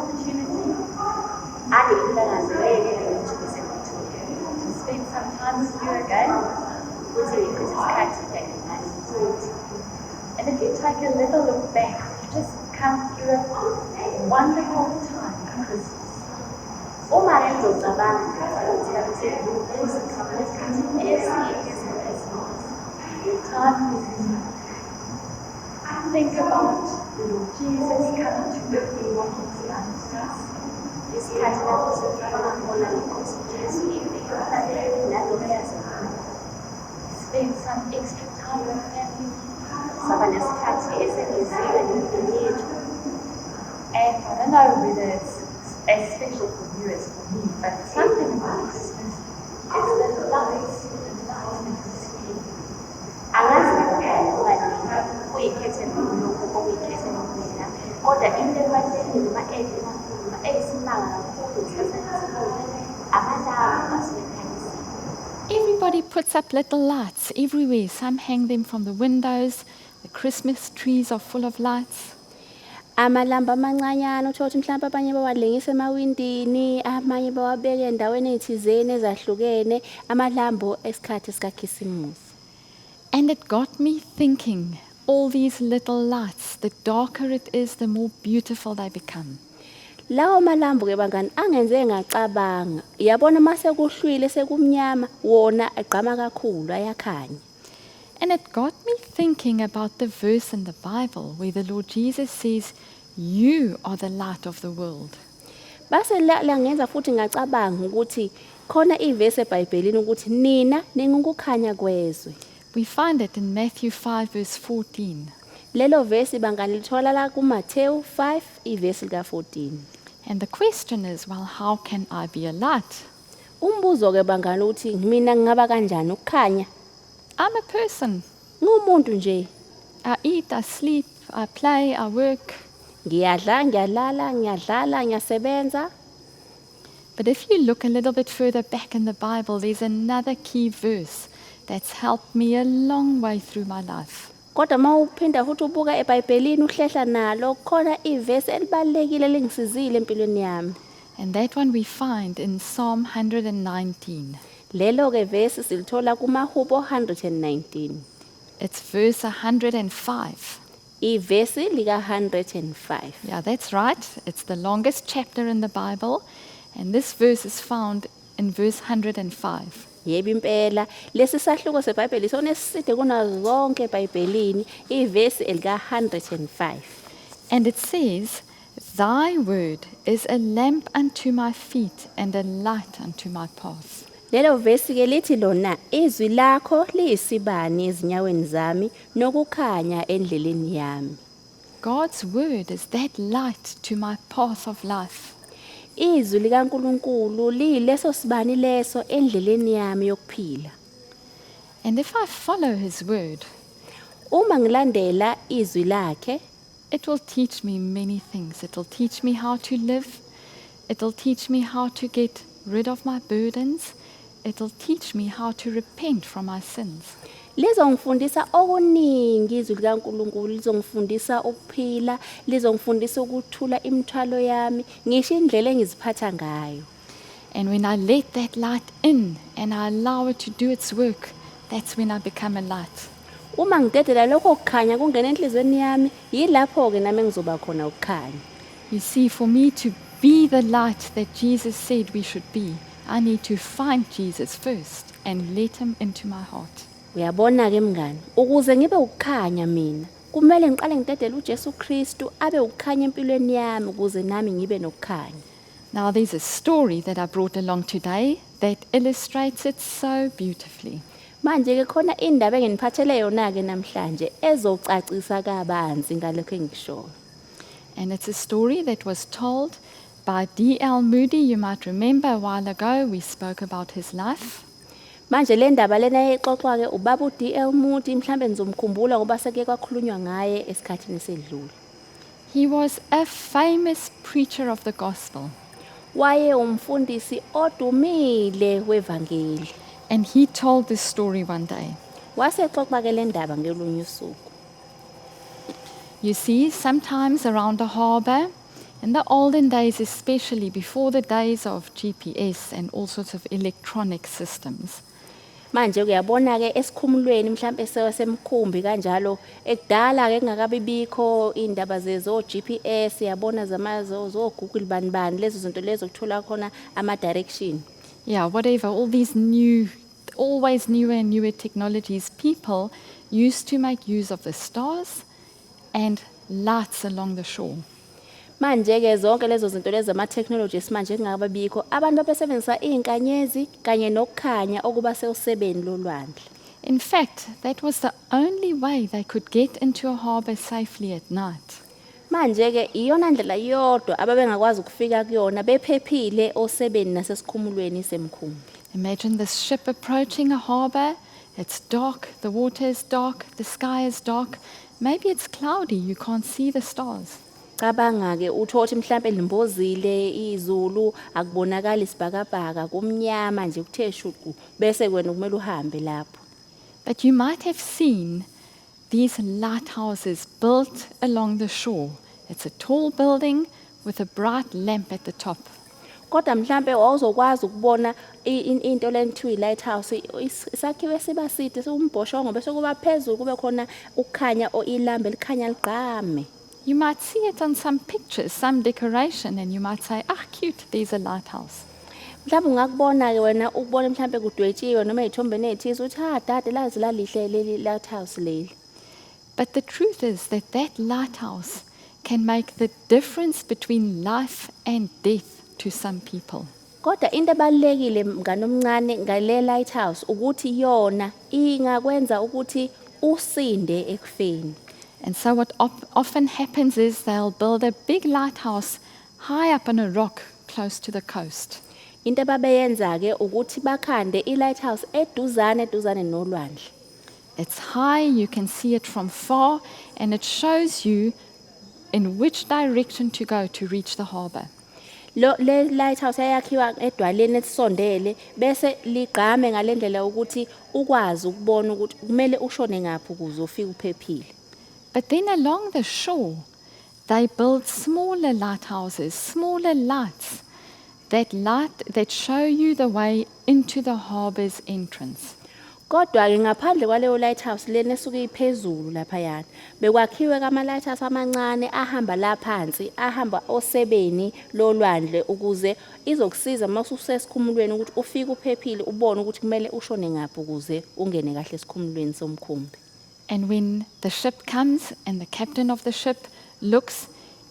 opportunity Ade ngikulangazelele leli thuba esengilitholile to spend some time with you again. Ukuthi ngichithe isikhathi kanye nani futhi. And if you take a little look back, you've just come through a wonderful time of Christmas. Uma-ke ngizocabanga nje futhi ukuthi siqhamuka esikhathini esihle seKhrisimasi. Time we think about the Lord Jesus coming to earth and what He's done for us. Isikhathi lapho sicabanga khona ngeNkosi uJesu ifika emhlabeni nalokho yazenza. Spend some extra time with family. Saba nesikhathi esengeziwe nemindeni yethu. And I don't know whether it's as special for you as for me, but something about Christmas is the lights that we see. Angazi ngempela okanye kuyikhethelo lokhu okuyikhethelo kumina, kodwa into ebalulekile noma enhle kakhulu noma eyisimanga kakhulu ngesikhathi sikaKhisimusi amalambu asuke ekhanyisiwe. Everybody puts up little lights everywhere. Some hang them from the windows. The Christmas trees are full of lights. Amalambu amancanyana uthola ukuthi mhlawumbe abanye bawalengisa emawindini, amanye bawabeke endaweni ey'thizeni ezahlukene, amalambu esikhathi sikaKhisimusi. And it got me thinking, all these little lights, the darker it is, the more beautiful they become. Lawo malambu-ke bangani angenze ngacabanga, yabona uma sekuhlwile sekumnyama wona agqama kakhulu ayakhanya. And it got me thinking about the verse in the Bible where the Lord Jesus says, "You are the light of the world." Base la ngenza futhi ngacabanga ukuthi khona ivesi eBhayibhelini ukuthi nina ningukukhanya kwezwe. We find it in Matthew 5, verse 14. Lelo vesi bangani lithola la kuMathewu 5 ivesi lika-14. And the question is, well, how can I be a light? Umbuzo ke bangani uthi mina ngingaba kanjani ukukhanya? I'm a person. Ngumuntu nje. I eat, I sleep, I play, I work. Ngiyadla, ngiyalala, ngiyadlala, ngiyasebenza. But if you look a little bit further back in the Bible, there's another key verse that's helped me a long way through my life. Kodwa uma uphinda futhi ubuka eBhayibhelini uhlehla nalo khona ivesi elibalulekile elingisizile empilweni yami. And that one we find in Psalm 119. Lelo ke vesi silithola kumahubo 119. It's verse 105. Ivesi lika 105. Yeah, that's right. It's the longest chapter in the Bible. And this verse is found in verse 105. Yebo impela lesi sahluko seBhayibheli isona eside kunazo zonke eBhayibhelini ivesi elika 105. And it says, "Thy word is a lamp unto my feet and a light unto my path." Lelo vesi ke lithi lona izwi lakho liyisibani ezinyaweni zami nokukhanya endleleni yami. God's word is that light to my path of life. Izwi likaNkuluNkulu liyileso sibani leso endleleni yami yokuphila. And if I follow his word, Uma ngilandela izwi lakhe, it will teach me many things. It will teach me how to live. It will teach me how to get rid of my burdens. It will teach me how to repent from my sins. Lizongifundisa okuningi izwi likaNkuluNkulu, lizongifundisa ukuphila, lizongifundisa ukuthula imithwalo yami, ngisho indlela engiziphatha ngayo. And when I let that light in and I allow it to do its work, that's when I become a light. Uma ngidedela lokho kukhanya kungena enhliziyweni yami, yilapho ke nami engizoba khona ukukhanya. You see, for me to be the light that Jesus said we should be, I need to find Jesus first and let him into my heart. Uyabona ke mngani, ukuze ngibe ukukhanya mina, kumele ngiqale ngidedele uJesu Kristu abe ukukhanya empilweni yami ukuze nami ngibe nokukhanya. Now, there's a story that I brought along today that illustrates it so beautifully. Manje ke khona indaba enginiphathele yona ke namhlanje ezocacisa kabanzi ngalokho engikushoyo. And it's a story that was told by D.L. Moody. You might remember a while ago we spoke about his life. Manje le ndaba lena exoxwa ke ubaba uDL Moody, mhlambe nizomkhumbula ngoba seke kwakhulunywa ngaye esikhathini esedlule. He was a famous preacher of the gospel. Waye umfundisi odumile wevangeli. And he told this story one day. Wasexoxa ke le ndaba ngelunye usuku. You see, sometimes around the harbor, In the olden days, especially before the days of GPS and all sorts of electronic systems, Manje uyabona ke esikhumulweni mhlambe semkhumbi kanjalo ekudala ke kungakabi bikho indaba zezo GPS, yabona zamazo zo Google bani bani, lezo zinto lezo kuthola khona ama direction. Yeah, whatever, all these new, always newer and newer technologies, people used to make use of the stars and lights along the shore. Manje ke zonke lezo zinto lezo ama technology esimanje kungakabi bikho, abantu babesebenzisa izinkanyezi kanye nokukhanya okuba sewusebeni lolwandle. In fact, that was the only way they could get into a harbor safely at night. Manje ke iyona ndlela yodwa ababengakwazi ukufika kuyona bephephile osebeni nasesikhumulweni semkhumbi. Imagine this ship approaching a harbor. It's dark, the water is dark, the sky is dark. Maybe it's cloudy, you can't see the stars. Cabanga ke uthothi mhlambe limbozile izulu, akubonakali isibhakabhaka, kumnyama nje kuthe shuqu, bese wena kumele uhambe lapho. But you might have seen these lighthouses built along the shore. It's a tall building with a bright lamp at the top. Kodwa mhlambe wawuzokwazi ukubona into lenthiwa i-lighthouse, isakhiwo esiba side siwumbhoshongo, bese kuba phezulu kube khona ukukhanya o ilambe likhanya ligqame. You might see it on some pictures, some decoration, and you might say, "Ah, cute, there's a lighthouse." Mhlawumbe ungakubona ke wena ukubona mhlambe kudwetshiwe noma ezithombeni ezithize uthi, "Ha dade, lazi lalihle leli lighthouse leli." But the truth is that that lighthouse can make the difference between life and death to some people. Kodwa into ebalulekile mngani omncane ngale lighthouse ukuthi yona ingakwenza ukuthi usinde ekufeni. And so what often happens is they'll build a big lighthouse high up on a rock close to the coast. Into ababeyenza ke ukuthi bakhande i-lighthouse eduzane eduzane nolwandle. It's high, you can see it from far, and it shows you in which direction to go to reach the harbor. Lo le lighthouse yayakhiwa edwaleni elisondele bese ligqame ngalendlela ukuthi ukwazi ukubona ukuthi kumele ushone ngaphi ukuze ufike uphephile. But then along the shore, they build smaller lighthouses, smaller lights that show you the way into the harbor's entrance. Kodwa ke ngaphandle kwaleyo lighthouse lena esuke iphezulu laphayana, bekwakhiwe kama lighthouse amancane ahamba la phansi, ahamba osebeni lolwandle ukuze izokusiza uma ususesikhumulweni ukuthi ufike uphephile, ubone ukuthi kumele ushone ngaphi ukuze ungene kahle esikhumulweni somkhumbi. And when the ship comes and the captain of the ship looks,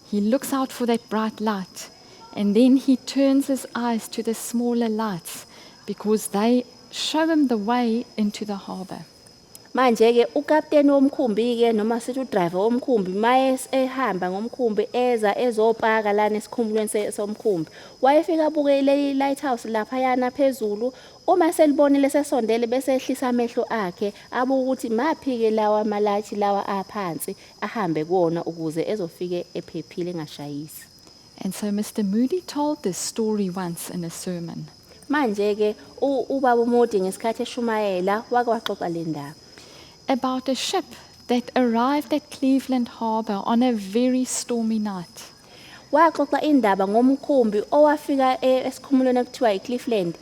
he looks out for that bright light. And then he turns his eyes to the smaller lights because they show him the way into the harbor. Manje ke ukapteni womkhumbi ke noma sithi udriver womkhumbi maye ehamba ngomkhumbi eza ezopaka lana esikhumulweni somkhumbi, wayefika abuke le lighthouse laphayana phezulu, uma selibonile sesondele bese ehlisa amehlo akhe abuke ukuthi maphi ke lawa amalathi lawa aphansi ahambe kuwona ukuze ezofike ephephile engashayisi. And so Mr. Moody told this story once in a sermon. Manje ke ubaba uMoody ngesikhathi eshumayela wake waxoxa le ndaba. About a ship that arrived at Cleveland Harbor on a very stormy night. Waxoxa indaba ngomkhumbi owafika esikhumulweni ekuthiwa iCleveland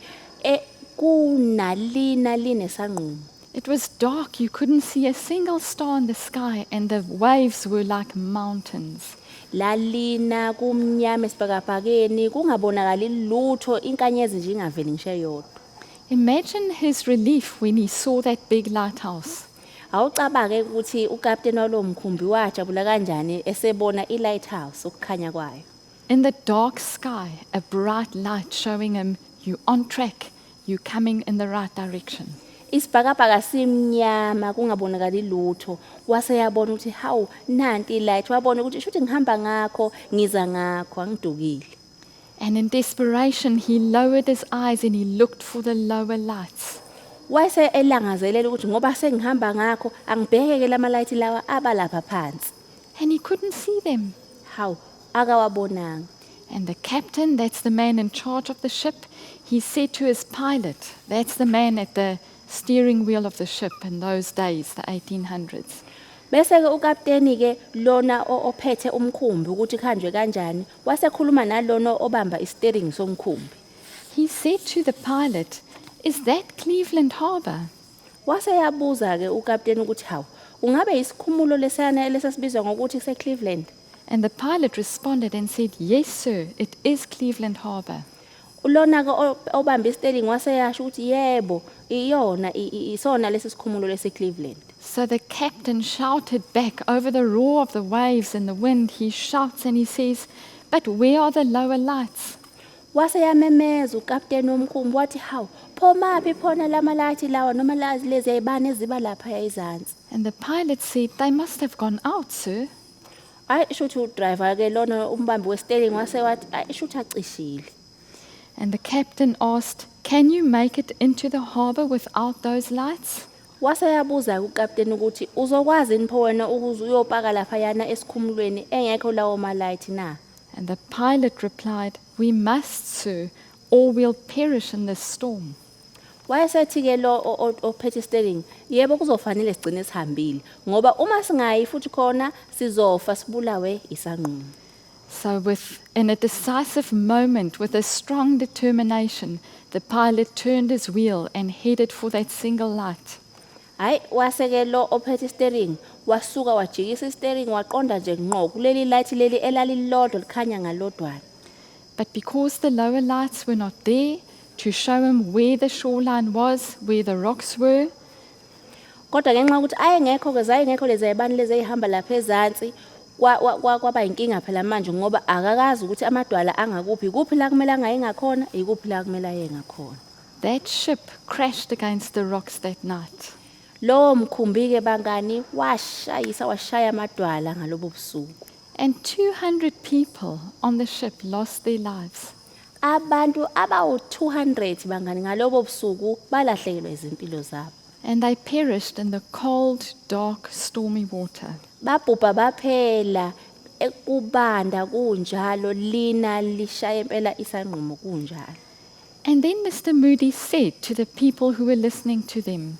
kunalina linesanqumo. It was dark, you couldn't see a single star in the sky, and the waves were like mountains. Lalina kumnyama esibhakabhakeni kungabonakali lutho, inkanyezi nje ingaveli ngisho eyodwa. Imagine his relief when he saw that big lighthouse. Awucabange ukuthi ukapteni walowo mkhumbi wajabula kanjani esebona i-lighthouse ukukhanya kwayo. In the dark sky, a bright light showing him you're on track, you're coming in the right direction. Isibhakabhaka simnyama kungabonakali lutho, wase yabona ukuthi hawu nanti i-light, wabona ukuthi shuthi ngihamba ngakho ngiza ngakho angidukile. And in desperation he lowered his eyes and he looked for the lower lights. Wase elangazelela ukuthi ngoba sengihamba ngakho angibheke ke lama light lawa aba lapha phansi. And he couldn't see them. Hawu akawabonanga. And the captain, that's the man in charge of the ship, he said to his pilot, that's the man at the steering wheel of the ship in those days, the 1800s. Bese-ke ukapteni-ke lona ophethe umkhumbi ukuthi kuhanjwe kanjani, wasekhuluma nalona obamba isiteringi somkhumbi. He said to the pilot, "Is that Cleveland Harbor?" Wase yabuza-ke ukapteni ukuthi hawu, ungabe isikhumulo lesiyana lesasibizwa ngokuthi se-Cleveland? And the pilot responded and said, "Yes, sir, it is Cleveland Harbor." Lona-ke obamba isiteringi waseyasho ukuthi yebo, iyona isona lesi sikhumulo lesi-Cleveland. So the captain shouted back over the roar of the waves and the wind. He shouts and he says, "But where are the lower lights?" Wase yamemeza ukapteni womkhumbi wathi hawu, phomaphi phona lamalathi lawa noma lazi lezi ayibani eziba lapha ezansi. And the pilot said, "They must have gone out, sir." Hayi, shuthi udriver ke lona umbambi wesiteringi wase wathi ayi shuthi acishile. And the captain asked, "Can you make it into the harbor without those lights?" Wase yabuza ukapteni ukuthi uzokwazi yini pho wena ukuze uyopaka laphayana esikhumulweni engekho lawo malayithi na? And the pilot replied, "We must, sir, or we'll perish in this storm." Wayesethi-ke lo ophethe isiteringi, yebo kuzofanele sigcine sihambile ngoba uma singayi futhi khona sizofa sibulawe isanqumo. So, in a decisive moment, with a strong determination, the pilot turned his wheel and headed for that single light. Hhayi, wase-ke lo ophethe isiteringi wasuka wajikisa isiteringi waqonda nje ngqo kuleli light leli elalilodwa likhanya ngalodwana. But because the lower lights were not there to show him where the shoreline was, where the rocks were, Kodwa ngenxa yokuthi ayengekho-ke zayengekho lezi ayibani lezi ey'hamba lapha ezansi kwaba inkinga phela manje ngoba akakazi ukuthi amadwala angakuphi, ikuphi la kumele angayi ngakhona, ikuphi la kumele aye ngakhona. That ship crashed against the rocks that night. Lowo mkhumbi-ke bangani washayisa washaya amadwala ngalobo busuku. And 200 people on the ship lost their lives. Abantu abawu-200 bangani ngalobo busuku balahlekelwa izimpilo zabo. And they perished in the cold, dark, stormy water. Babhubha baphela kubanda kunjalo lina lishaya impela isanqumo kunjalo. And then Mr. Moody said to the people who were listening to them,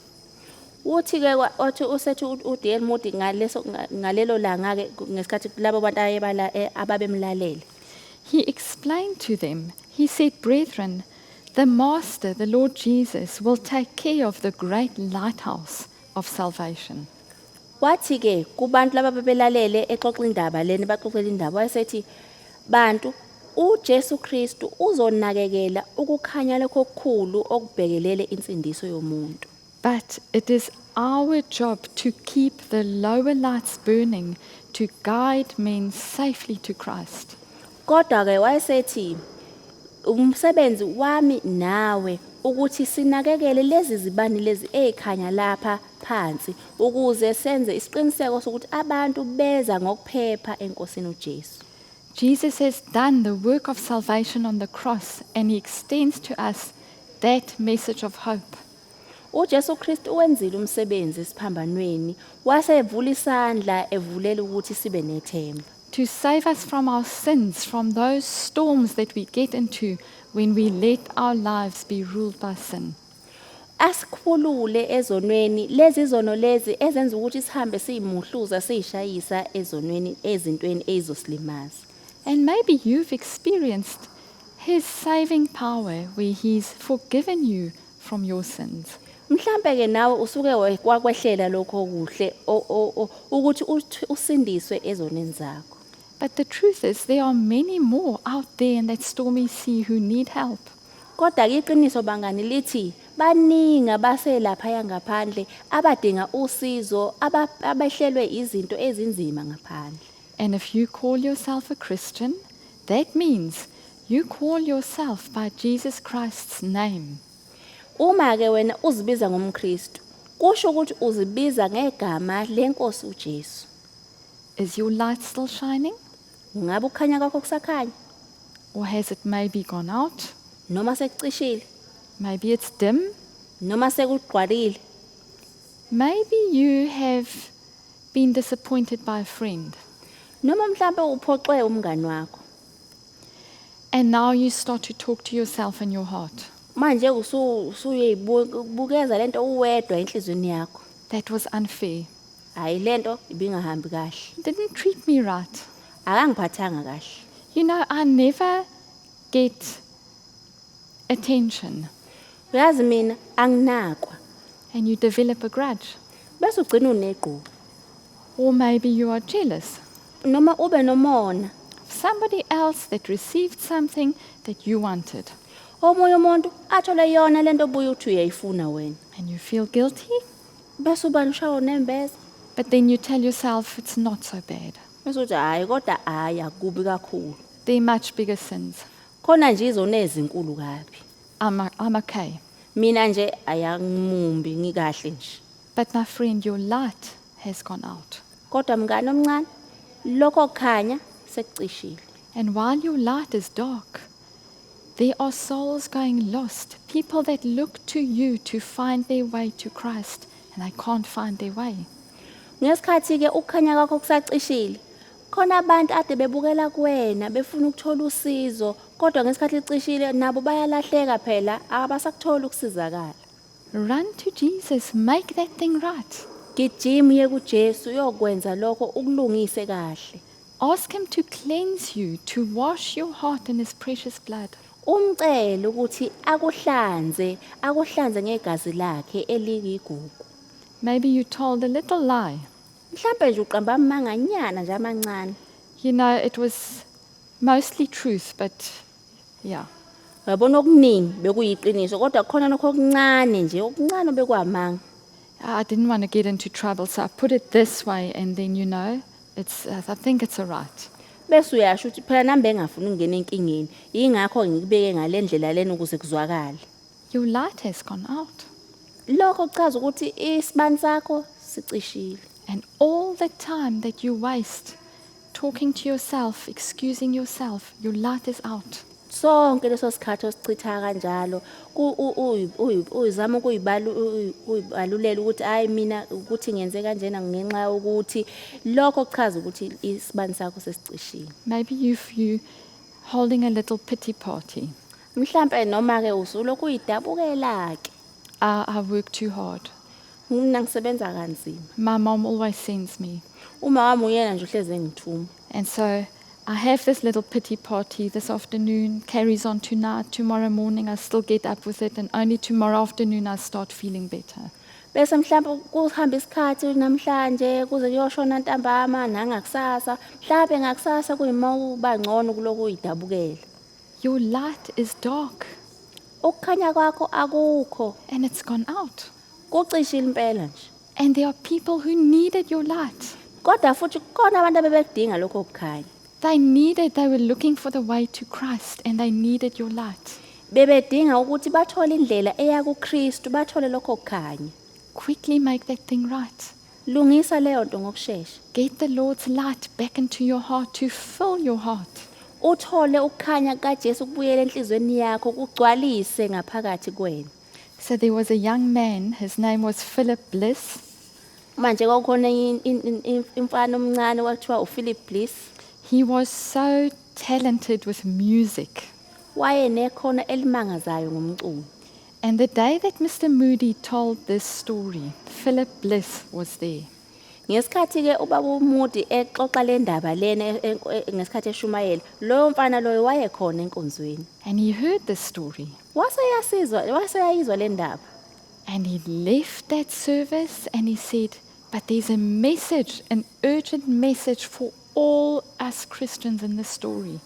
Uthi-ke wathi usethi uDL Moody ngaleso ngalelo langa-ke ngesikhathi labo bantu ababemlalele. He explained to them, he said, "Brethren, the Master, the Lord Jesus, will take care of the great lighthouse of salvation." Wathi-ke kubantu laba bebelalele exoxa indaba lena baxoxela indaba wayesethi bantu uJesu Kristu uzonakekela ukukhanya lokho okukhulu okubhekelele insindiso yomuntu. "But it is our job to keep the lower lights burning, to guide men safely to Christ." Kodwa-ke wayesethi umsebenzi wami nawe ukuthi sinakekele lezi zibani lezi ezikhanya lapha phansi ukuze senze isiqiniseko sokuthi abantu beza ngokuphepha eNkosini uJesu. Jesus has done the work of salvation on the cross, and he extends to us that message of hope. UJesu Kristu wenzile umsebenzi esiphambanweni wasevula isandla evulela ukuthi sibe nethemba. To save us from our sins, from those storms that we get into when we let our lives be ruled by sin. Asikhulule ezonweni lezi zono lezi ezenza ukuthi sihambe siyimuhluza siyishayisa ezonweni ezintweni ezizosilimaza. And maybe you've experienced his saving power where he's forgiven you from your sins. Mhlambe ke nawe usuke kwakwehlela lokho okuhle ukuthi usindiswe ezonweni zakho. But the truth is there are many more out there in that stormy sea who need help. Kodwa ke iqiniso bangani lithi baningi abaselapha ngaphandle abadinga usizo abehlelwe izinto ezinzima ngaphandle. And if you call yourself a Christian, that means you call yourself by Jesus Christ's name. Uma ke wena uzibiza ngomKristu, kusho ukuthi uzibiza ngegama lenkosi uJesu. Is your light still shining? Ungabe ukukhanya kwakho kusakhanya? Or has it maybe gone out? Noma sekucishile? Maybe it's dim? Noma sekugqwalile? Maybe you have been disappointed by a friend. Noma mhlambe uphoxwe umngani wakho. And now you start to talk to yourself in your heart. Manje usuyibukeza lento uwedwa enhlizweni yakho. That was unfair. Hhayi lento ibingahambi kahle. He didn't treat me right. Akangiphathanga kahle. I never get attention. Uyazi mina anginakwa. And you develop a grudge. Bese ugcina unegqubu. Or maybe you are jealous. Noma ube nomona. Of somebody else that received something that you wanted. Omunye umuntu athole yona lento obuye uthi uyayifuna wena. And you feel guilty. Bese uba ushawa unembeza. But then you tell yourself it's not so bad. Bese uthi hayi kodwa hayi akubi kakhulu. There are much bigger sins. Khona nje izona ezinkulu kabi. I'm okay. Mina nje ayangimumbi ngikahle nje. But my friend, your light has gone out. Kodwa mngani omncane, lokho kukhanya sekucishile. And while your light is dark, there are souls going lost, people that look to you to find their way to Christ, and they can't find their way. Ngesikhathi ke ukukhanya kwakho kusacishile, khona abantu ade bebukela kuwena befuna ukuthola usizo, kodwa ngesikhathi licishile nabo bayalahleka phela, abasakutholi ukusizakala. Run to Jesus, make that thing right. Gijima uye kuJesu uyokwenza lokho ukulungise kahle. Ask him to cleanse you, to wash your heart in his precious blood. Umcele ukuthi akuhlanze, akuhlanze ngegazi lakhe eliyigugu. Maybe you told a little lie. Mhlambe nje uqamba amanganyana nje amancane. It was mostly truth, but yeah. Uyabona okuningi bekuyiqiniso kodwa khona lokho okuncane nje, okuncane bekwamanga. I didn't want to get into trouble, so I put it this way, and then I think it's all right. Bese uyasho ukuthi phela nami bengafuni ukungena enkingeni, yingakho ngikubeke ngale ndlela lena ukuze kuzwakale. Your light has gone out. Lokho kuchaza ukuthi isibani sakho sicishile. And all the time that you waste talking to yourself, excusing yourself, your light is out. Sonke leso sikhathi osichitha kanjalo, uyizama ukuyibalulela ukuthi hayi mina ukuthi ngenze kanjena ngenxa yokuthi lokho kuchaza ukuthi isibani sakho sesicishile. Maybe you holding a little pity party. Mhlambe noma ke usulokhu uyidabukela ke. I work too hard. Mina ngisebenza kanzima. My mom always sends me. Uma wami uyena nje uhleze engithuma. And so I have this little pity party this afternoon, carries on tonight, tomorrow morning I still get up with it, and only tomorrow afternoon I start feeling better. Bese mhlawumbe kuhamba isikhathi namhlanje kuze kuyoshona ntambama nangakusasa, mhlawumbe ngakusasa kuyima uba ngcono kulokhu uyidabukela. Your light is dark. Ukukhanya kwakho akukho. And it's gone out. Kucishile impela nje. And there are people who needed your light. Kodwa futhi kukhona abantu abebekudinga lokho kukhanya. They were looking for the way to Christ, and they needed your light. Bebedinga ukuthi bathole indlela eya kuKristu, bathole lokho kukhanya. Quickly make that thing right. Lungisa leyo nto ngokushesha. Get the Lord's light back into your heart to fill your heart. Uthole ukukhanya kaJesu kubuyele enhlizweni yakho, kugcwalise ngaphakathi kwena. So there was a young man, his name was Philip Bliss. Manje kwakukhona imfana omncane kwakuthiwa uPhilip Bliss. He was so talented with music. Wayenekhono elimangazayo ngomculo. And the day that Mr. Moody told this story, Philip Bliss was there. Ngesikhathi ke ubaba uMoody exoxa le ndaba lena ngesikhathi eshumayela, loyo mfana loyo wayekhona enkonzweni. And he heard the story. Waseyayizwa le ndaba. And he left that service and he said, but there's a message, an urgent message for all us Christians in this story.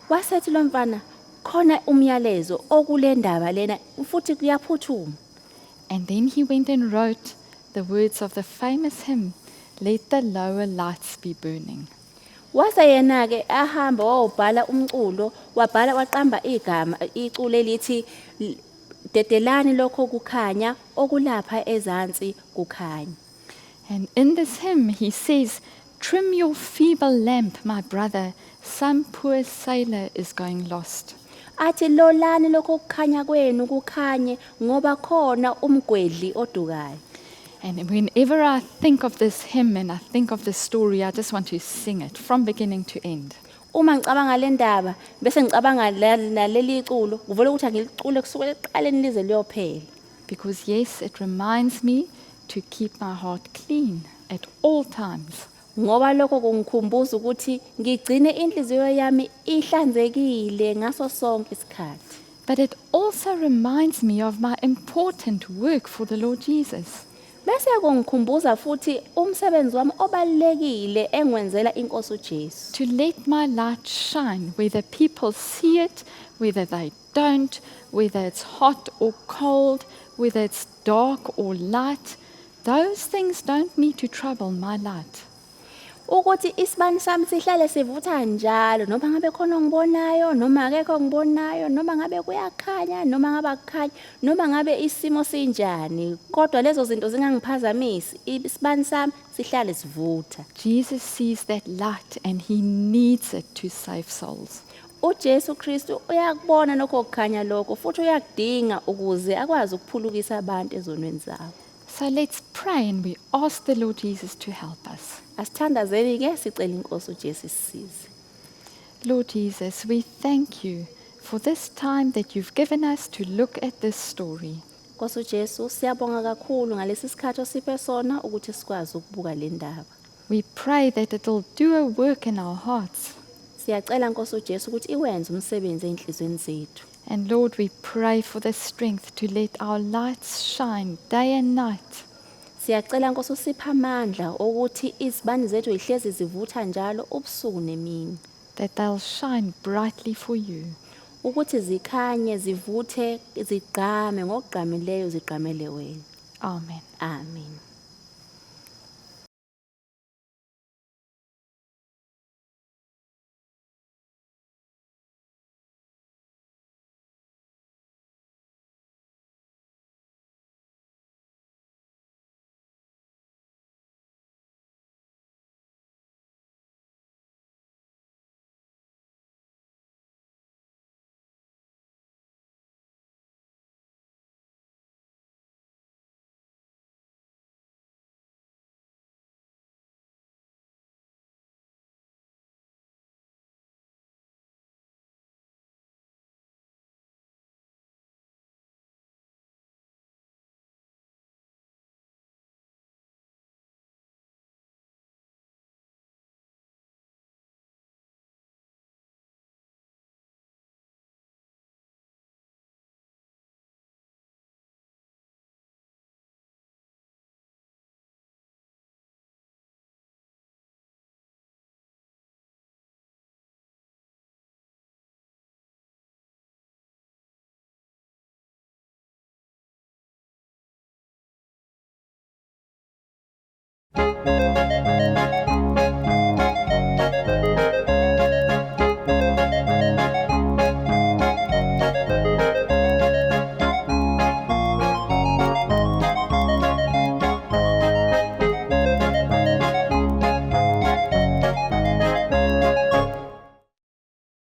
Wasethi lo mfana, khona umyalezo okule ndaba lena futhi kuyaphuthuma. And then he went and wrote the words of the famous hymn, Let the Lower Lights Be Burning. Wase yena ke ahamba wawubhala umculo, wabhala waqamba igama iculo elithi Dedelani lokho kukhanya okulapha ezansi kukhanya. And in this hymn he says, Trim your feeble lamp, my brother, some poor sailor is going lost. Athi lolani lokho kukhanya kwenu kukhanye ngoba khona umgwedli odukayo. And whenever I think of this hymn and I think of this story, I just want to sing it from beginning to end. Uma ngicabanga le ndaba bese ngicabanga naleli iculo, kuvela ukuthi angilicule kusukela ekuqaleni lize liyophela. Because yes, it reminds me to keep my heart clean at all times. Ngoba lokho kungikhumbuza ukuthi ngigcine inhliziyo yami ihlanzekile ngaso sonke isikhathi. But it also reminds me of my important work for the Lord Jesus. Bese kungikhumbuza futhi umsebenzi wami obalulekile engiwenzela inkosi uJesu. To let my light shine, whether people see it, whether they don't, whether it's hot or cold, whether it's dark or light. Those things don't need to trouble my light. Ukuthi isibani sami sihlale sivutha njalo, noma ngabe khona ongibonayo noma akekho ongibonayo, noma ngabe kuyakhanya noma ngabe akukhanya, noma ngabe isimo sinjani, kodwa lezo zinto zingangiphazamisi, isibani sami sihlale sivutha. Jesus sees that light and he needs it to save souls. UJesu Kristu uyakubona lokho kukhanya lokho futhi uyakudinga ukuze akwazi ukuphulukisa abantu ezonweni zabo. So let's pray and we ask the Lord Jesus to help us. Asithandazeni ke sicela inkosi uJesu isisize. Lord Jesus, we thank you for this time that you've given us to look at this story. Nkosi uJesu, siyabonga kakhulu ngalesi sikhathi osiphe sona ukuthi sikwazi ukubuka le ndaba. We pray that it'll do a work in our hearts. Siyacela Nkosi uJesu ukuthi iwenze umsebenzi ezinhlizweni zethu. And Lord, we pray for the strength to let our lights shine day and night. Siyacela Nkosi usiphe amandla ukuthi izibani zethu zihlezi zivutha njalo ubusuku nemini. That they'll shine brightly for you. Ukuthi zikhanye zivuthe zigqame ngokugqamileyo zigqamele wena. Amen. Amen.